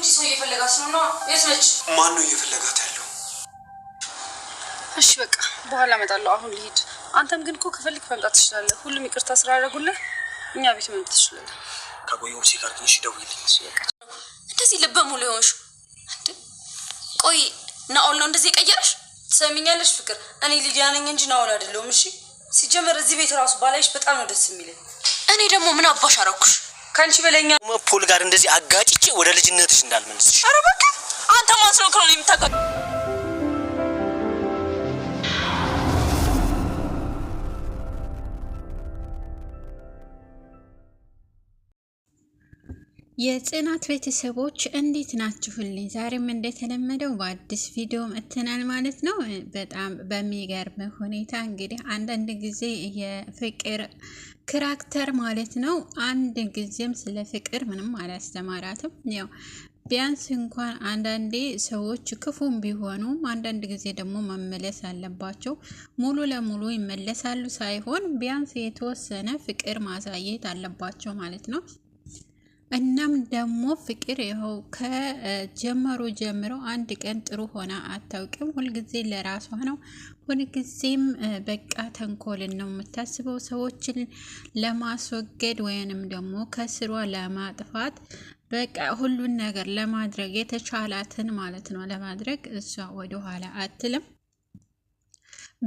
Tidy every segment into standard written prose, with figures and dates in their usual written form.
እንጂ ሰው እየፈለጋት ነው። እና የት ነች? ማን ነው እየፈለጋት ያለው? እሺ በቃ በኋላ እመጣለሁ። አሁን ልሂድ። አንተም ግን እኮ ከፈልክ መምጣት ትችላለህ። ሁሉም ይቅርታ ስላደረጉልህ እኛ ቤት መምጣት ትችላለህ። ከቆየሁ ጋር ግን እሺ፣ ደውይልኝ። እንደዚህ ልበ ሙሉ የሆንሽ ቆይ ናኦል ነው እንደዚህ የቀየረሽ? ትሰሚኛለሽ ፍቅር፣ እኔ ሊዲያ ነኝ እንጂ ናኦል አይደለሁም። እሺ ሲጀመር እዚህ ቤት ራሱ ባላይሽ በጣም ነው ደስ የሚለኝ። እኔ ደግሞ ምን አባሽ አረኩሽ? ከአንቺ በለኛ ፖል ጋር እንደዚህ አጋጭቼ ወደ ልጅነትሽ እንዳልመልስሽ። ኧረ በቃ አንተ ማን ስለሆንክ ነው የምታጋ የጽናት ቤተሰቦች እንዴት ናችሁልኝ? ዛሬም እንደተለመደው በአዲስ ቪዲዮ መጥተናል ማለት ነው። በጣም በሚገርም ሁኔታ እንግዲህ አንዳንድ ጊዜ የፍቅር character ማለት ነው አንድ ጊዜም ስለ ፍቅር ምንም አላስተማራትም። ያው ቢያንስ እንኳን አንዳንዴ ሰዎች ክፉም ቢሆኑም አንዳንድ ጊዜ ደግሞ መመለስ አለባቸው። ሙሉ ለሙሉ ይመለሳሉ ሳይሆን ቢያንስ የተወሰነ ፍቅር ማሳየት አለባቸው ማለት ነው። እናም ደግሞ ፍቅር ይኸው ከጀመሩ ጀምሮ አንድ ቀን ጥሩ ሆና አታውቅም። ሁልጊዜ ለራሷ ነው። ሁልጊዜም በቃ ተንኮልን ነው የምታስበው። ሰዎችን ለማስወገድ ወይንም ደግሞ ከስሯ ለማጥፋት በቃ ሁሉን ነገር ለማድረግ የተቻላትን ማለት ነው ለማድረግ እሷ ወደኋላ አትልም።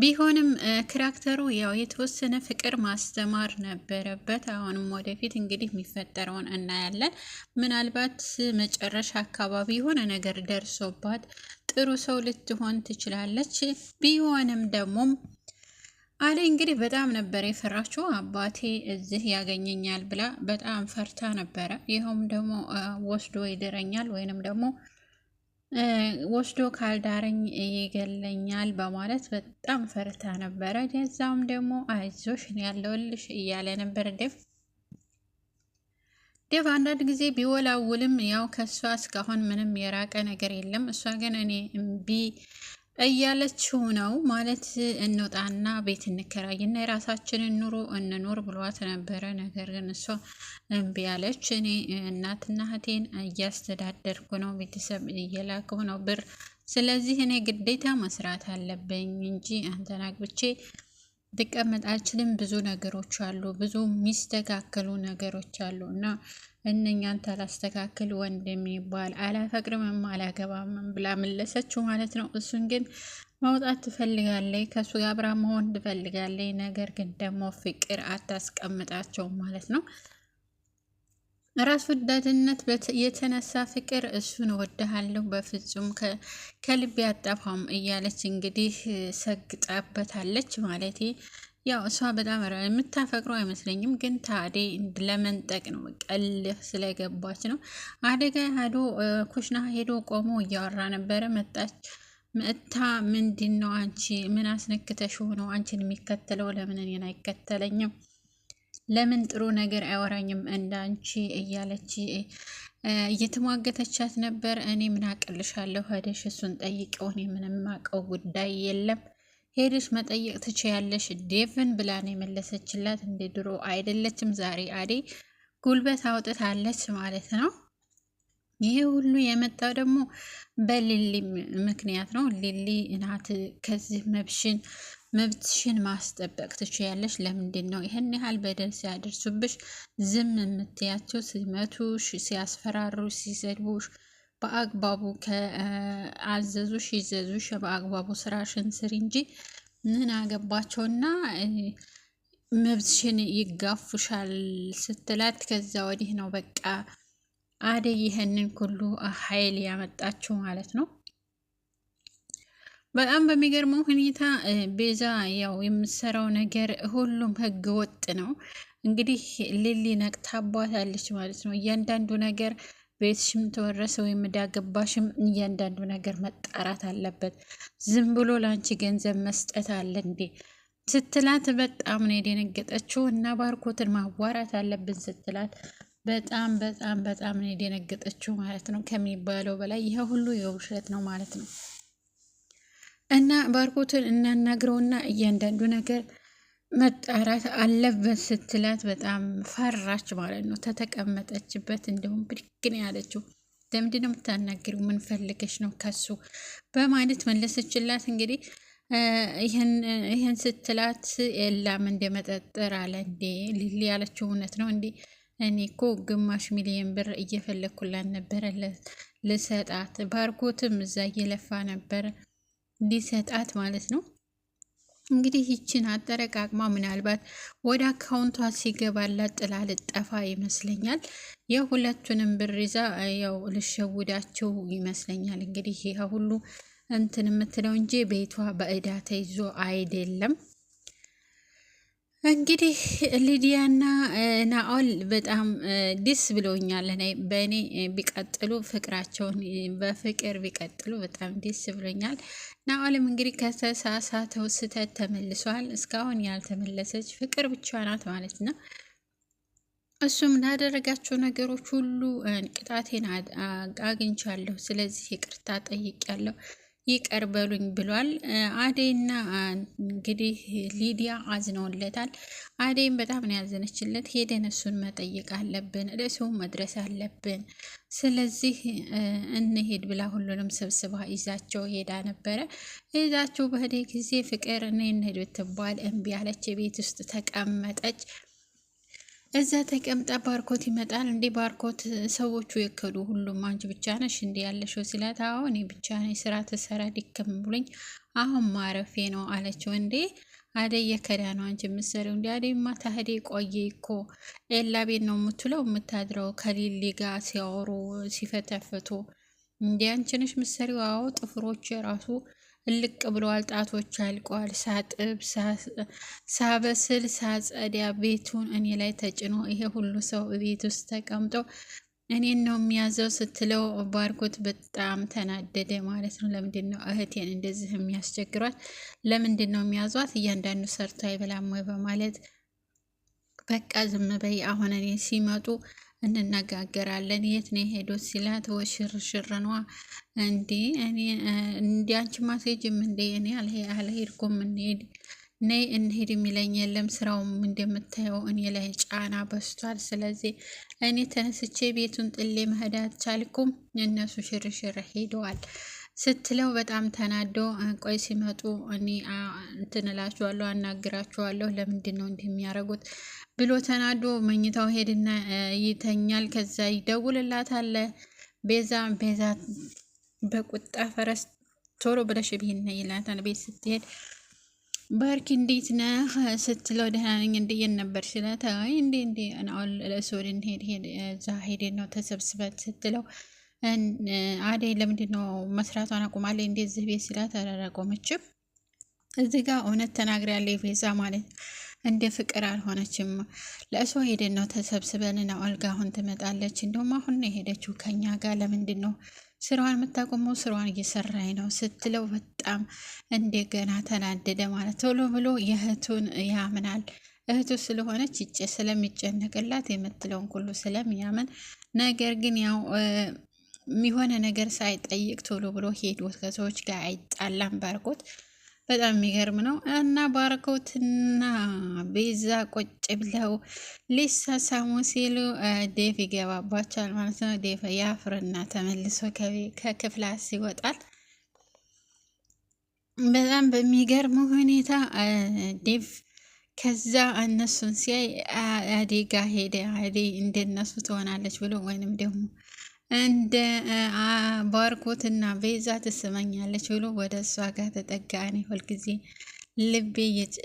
ቢሆንም character ኡ ያው የተወሰነ ፍቅር ማስተማር ነበረበት። አሁንም ወደፊት እንግዲህ የሚፈጠረውን እናያለን። ምናልባት መጨረሻ አካባቢ የሆነ ነገር ደርሶባት ጥሩ ሰው ልትሆን ትችላለች። ቢሆንም ደግሞ አደይ እንግዲህ በጣም ነበር የፈራችው። አባቴ እዚህ ያገኘኛል ብላ በጣም ፈርታ ነበረ። ይኸውም ደግሞ ወስዶ ይድረኛል ወይንም ደግሞ ወስዶ ካልዳረኝ ይገለኛል በማለት በጣም ፈርታ ነበረ። ከዛም ደግሞ አይዞሽ እኔ ያለሁልሽ እያለ ነበር ዴቭ። ዴቭ አንዳንድ ጊዜ ቢወላውልም ያው ከእሷ እስካሁን ምንም የራቀ ነገር የለም። እሷ ግን እኔ እምቢ እያለችው ነው ማለት እንውጣና ቤት እንከራይና የራሳችንን ኑሮ እንኖር ብሏት ነበረ። ነገር ግን እሷ እምቢ አለች። እኔ እናትና እህቴን እያስተዳደርኩ ነው፣ ቤተሰብ እየላክሁ ነው ብር። ስለዚህ እኔ ግዴታ መስራት አለብኝ እንጂ አንተን አግብቼ ልቀመጥ አልችልም። ብዙ ነገሮች አሉ፣ ብዙ የሚስተካከሉ ነገሮች አሉ እና እነኛን ታላስተካክል ወንድ የሚባል አላፈቅርምም አላገባምም ብላ መለሰችው ማለት ነው። እሱን ግን መውጣት ትፈልጋለች፣ ከእሱ ጋር አብራ መሆን ትፈልጋለች። ነገር ግን ደግሞ ፍቅር አታስቀምጣቸውም ማለት ነው። ራስ ወዳድነት የተነሳ ፍቅር እሱን እወድሃለሁ በፍጹም ከልቤ አጠፋም እያለች እንግዲህ ሰግጣበታለች ማለቴ ያው እሷ በጣም የምታፈቅረው አይመስለኝም፣ ግን ታዴ ለመንጠቅ ነው ቀልህ ስለገባች ነው። አደጋ ሄዶ ኩሽና ሄዶ ቆሞ እያወራ ነበረ። መጣች መጥታ ምንድን ነው አንቺ ምን አስነክተሽ ሆነው አንቺን የሚከተለው ለምን እኔን አይከተለኝም? ለምን ጥሩ ነገር አያወራኝም እንዳንቺ እያለች እየተሟገተቻት ነበር። እኔ ምን አቅልሻለሁ፣ ሄደሽ እሱን ጠይቀው፣ እኔ ምንም አውቀው ጉዳይ የለም ሄደሽ መጠየቅ ትችያለሽ ዴቭን ብላ ነው የመለሰችላት። እንደ ድሮ አይደለችም። ዛሬ አደይ ጉልበት አውጥታለች ማለት ነው። ይሄ ሁሉ የመጣው ደግሞ በሊሊ ምክንያት ነው። ሊሊ ናት ከዚህ መብሽን መብትሽን ማስጠበቅ ትችያለሽ። ለምንድን ነው ይህን ያህል በደል ሲያደርሱብሽ ዝም የምትያቸው? ሲመቱሽ፣ ሲያስፈራሩሽ፣ ሲሰድቡሽ በአግባቡ ከአዘዙሽ ይዘዙሽ፣ በአግባቡ ስራሽን ስሪ እንጂ ምን አገባቸውና መብትሽን ይጋፉሻል ስትላት፣ ከዛ ወዲህ ነው በቃ አደይ ይህንን ሁሉ ኃይል ያመጣችው ማለት ነው። በጣም በሚገርመው ሁኔታ ቤዛ ያው የምትሰራው ነገር ሁሉም ህገ ወጥ ነው። እንግዲህ ሊሊ ነቅታባታለች ማለት ነው። እያንዳንዱ ነገር ቤትሽም ተወረሰ ወይም እንዳገባሽም እያንዳንዱ ነገር መጣራት አለበት። ዝም ብሎ ለአንቺ ገንዘብ መስጠት አለ እንዴ ስትላት በጣም ነው የደነገጠችው። እና ባርኮትን ማዋራት አለብን ስትላት በጣም በጣም በጣም ነው የደነገጠችው ማለት ነው። ከሚባለው በላይ ይሄ ሁሉ የውሸት ነው ማለት ነው። እና ባርኮትን እናናግረውና እያንዳንዱ ነገር መጣራት አለበት ስትላት በጣም ፈራች ማለት ነው። ተተቀመጠችበት እንዲሁም ብድግ ነው ያለችው። ለምንድን ነው የምታናግሪው? ምን ፈልገሽ ነው ከሱ በማለት መለሰችላት። እንግዲህ ይህን ስትላት ኤላም እንደመጠጠር አለ። እንዴ ሊሊ ያለችው እውነት ነው እንዴ? እኔ እኮ 0.5 ሚሊየን ብር እየፈለግኩላት ነበረ ልሰጣት፣ ባርኮትም እዛ እየለፋ ነበረ ሊሰጣት ማለት ነው። እንግዲህ ይችን አጠረቃቅማ ምናልባት ወደ አካውንቷ ሲገባላት ጥላ ልጠፋ ይመስለኛል። የሁለቱንም ብር ይዛ ያው ልሸውዳቸው ይመስለኛል። እንግዲህ ይሄ ሁሉ እንትን የምትለው እንጂ ቤቷ በእዳ ተይዞ አይደለም። እንግዲህ ሊዲያና ናኦል በጣም ደስ ብሎኛል። እኔ በእኔ ቢቀጥሉ፣ ፍቅራቸውን በፍቅር ቢቀጥሉ በጣም ደስ ብሎኛል። ናኦልም እንግዲህ ከተሳሳተው ስህተት ተመልሷል። እስካሁን ያልተመለሰች ፍቅር ብቻ ናት ማለት ነው። እሱም ላደረጋቸው ነገሮች ሁሉ ቅጣቴን አግኝቻለሁ፣ ስለዚህ ይቅርታ ጠይቄያለሁ፣ ይቅር በሉኝ ብሏል። አዴና እንግዲህ ሊዲያ አዝነውለታል። አዴም በጣም ነው ያዘነችለት። ሄደን እሱን መጠየቅ አለብን፣ ለሰው መድረስ አለብን፣ ስለዚህ እንሄድ ብላ ሁሉንም ሰብስባ ይዛቸው ሄዳ ነበረ። ይዛቸው በሄደ ጊዜ ፍቅር እኔ እንሄድ ብትባል እምቢ አለች። ቤት ውስጥ ተቀመጠች። እዛ ተቀምጣ ባርኮት ይመጣል። እንዴ ባርኮት፣ ሰዎቹ የከዱ ሁሉም አንቺ ብቻ ነሽ እንዲ ያለሽው ሲላት፣ አዎ እኔ ብቻ ነኝ፣ ስራ ተሰራ ድክም ብሎኝ አሁን ማረፌ ነው አለችው። እንዴ አደይ የከዳ ነው አንቺ የምትሰሪው? እንዲ አደይማ ታህዴ ቆየ እኮ ኤላ ቤት ነው የምትውለው የምታድረው ከሊሊ ጋር ሲያወሩ ሲፈተፍቱ። እንዲ አንቺ ነሽ የምትሰሪው? አዎ፣ ጥፍሮች ራሱ እልቅ ብለዋል፣ ጣቶች አልቀዋል። ሳጥብ፣ ሳበስል፣ ሳጸዳ ቤቱን እኔ ላይ ተጭኖ ይሄ ሁሉ ሰው ቤት ውስጥ ተቀምጦ እኔን ነው የሚያዘው ስትለው ባርኮት በጣም ተናደደ ማለት ነው። ለምንድን ነው እህቴን እንደዚህ የሚያስቸግሯት? ለምንድን ነው የሚያዟት? እያንዳንዱ ሰርቶ አይበላም ወይ በማለት፣ በቃ ዝም በይ፣ አሁን እኔ ሲመጡ እንነጋገራለን። የት ነው የሄዱት ሲላት፣ ሽርሽር ነዋ እንዴ፣ እኔ እንዲ አንቺ ማስሄጅም እንዴ፣ እኔ አልሄድኩም፣ እንሄድ ነይ እንሄድ የሚለኝ የለም። ስራውም እንደምታየው እኔ ላይ ጫና በዝቷል። ስለዚህ እኔ ተነስቼ ቤቱን ጥሌ መሄድ አልቻልኩም። እነሱ ሽርሽር ሄደዋል ስትለው በጣም ተናዶ፣ ቆይ ሲመጡ እኔ እንትን እላችኋለሁ፣ አናግራችኋለሁ፣ ለምንድን ነው እንዲህ የሚያደርጉት ብሎ ተናዶ መኝታው ሄድና ይተኛል። ከዛ ይደውልላታል ቤዛ። ቤዛ በቁጣ ፈረስ ቶሎ ብለሽ ቤት ነይ ይላታል። ቤት ስትሄድ ባርኪ እንዴት ነህ ስትለው፣ ደህና ነኝ፣ እንዴ የት ነበር ሲላት፣ አይ እንዴ እንዴ አሁን ለእሱ እንሄድ ሄድ እዛ ሄደን ነው ተሰብስበን ስትለው፣ አደይ ለምንድን ነው መስራቷን አቁማለች እንደዚህ ቤት ሲላት፣ አላቆመችም። እዚህ ጋር እውነት ተናግሬያለሁ ቤዛ ማለት እንደ ፍቅር አልሆነችም። ለእሷ ሄደን ነው ተሰብስበን ነው፣ አልጋ አሁን ትመጣለች። እንደውም አሁን ነው የሄደችው ከኛ ጋር። ለምንድን ነው ስራዋን የምታቆመው? ስራዋን እየሰራኝ ነው ስትለው በጣም እንደገና ተናደደ ማለት፣ ቶሎ ብሎ የእህቱን ያምናል። እህቱ ስለሆነች ስለሚጨነቅላት የምትለውን ሁሉ ስለሚያምን፣ ነገር ግን ያው የሆነ ነገር ሳይጠይቅ ቶሎ ብሎ ሄዶ ከሰዎች ጋር አይጣላም ባርኮት። በጣም የሚገርም ነው። እና ባርኮትና ቤዛ ቁጭ ብለው ሊሳሳሙ ሲሉ ዴቭ ይገባባቸዋል ማለት ነው። ዴቭ ያፍርና ተመልሶ ከክፍላስ ይወጣል። በጣም በሚገርም ሁኔታ ዴቭ ከዛ እነሱን ሲያይ አዴ ጋ ሄደ። አዴ እንደነሱ ትሆናለች ብሎ ወይንም ደግሞ እንደ ባርኮትና ቤዛ ትስመኛለች ብሎ ወደ እሷ ጋር ተጠጋ። እኔ ሁልጊዜ ልቤ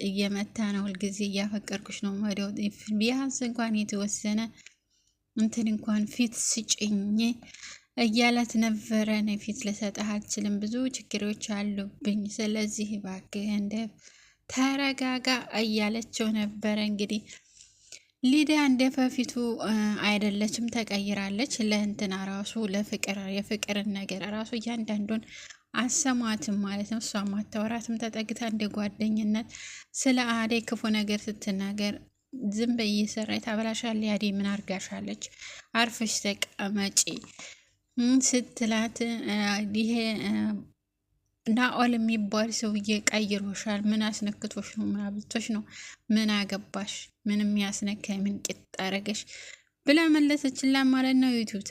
እየመታ ነው፣ ሁልጊዜ እያፈቀርኩሽ ነው። ወዲያው ቢያንስ እንኳን የተወሰነ እንትን እንኳን ፊት ስጭኝ እያላት ነበረ። እኔ ፊት ልሰጥህ አልችልም፣ ብዙ ችግሮች አሉብኝ። ስለዚህ እባክህ እንደ ተረጋጋ እያለችው ነበረ። እንግዲህ ሊዲያ እንደ በፊቱ አይደለችም፣ ተቀይራለች። ለእንትና ራሱ ለፍቅር የፍቅርን ነገር ራሱ እያንዳንዱን አሰማትም ማለት ነው። እሷም አታወራትም። ተጠግታ እንደ ጓደኝነት ስለ አደይ ክፉ ነገር ስትናገር ዝም በይ፣ እየሰራች ታበላሻለች፣ አደይ ምን አርጋሻለች? አርፈሽ ተቀመጪ ስትላት፣ ይሄ ናኦል የሚባል ሰውዬ ቀይሮሻል። ምን አስነክቶሽ ነው? ምን አብልቶሽ ነው? ምን አገባሽ? ምን የሚያስነካ ምን ቂጥ አረገሽ? ብላ መለሰችላት ማለት ነው። YouTube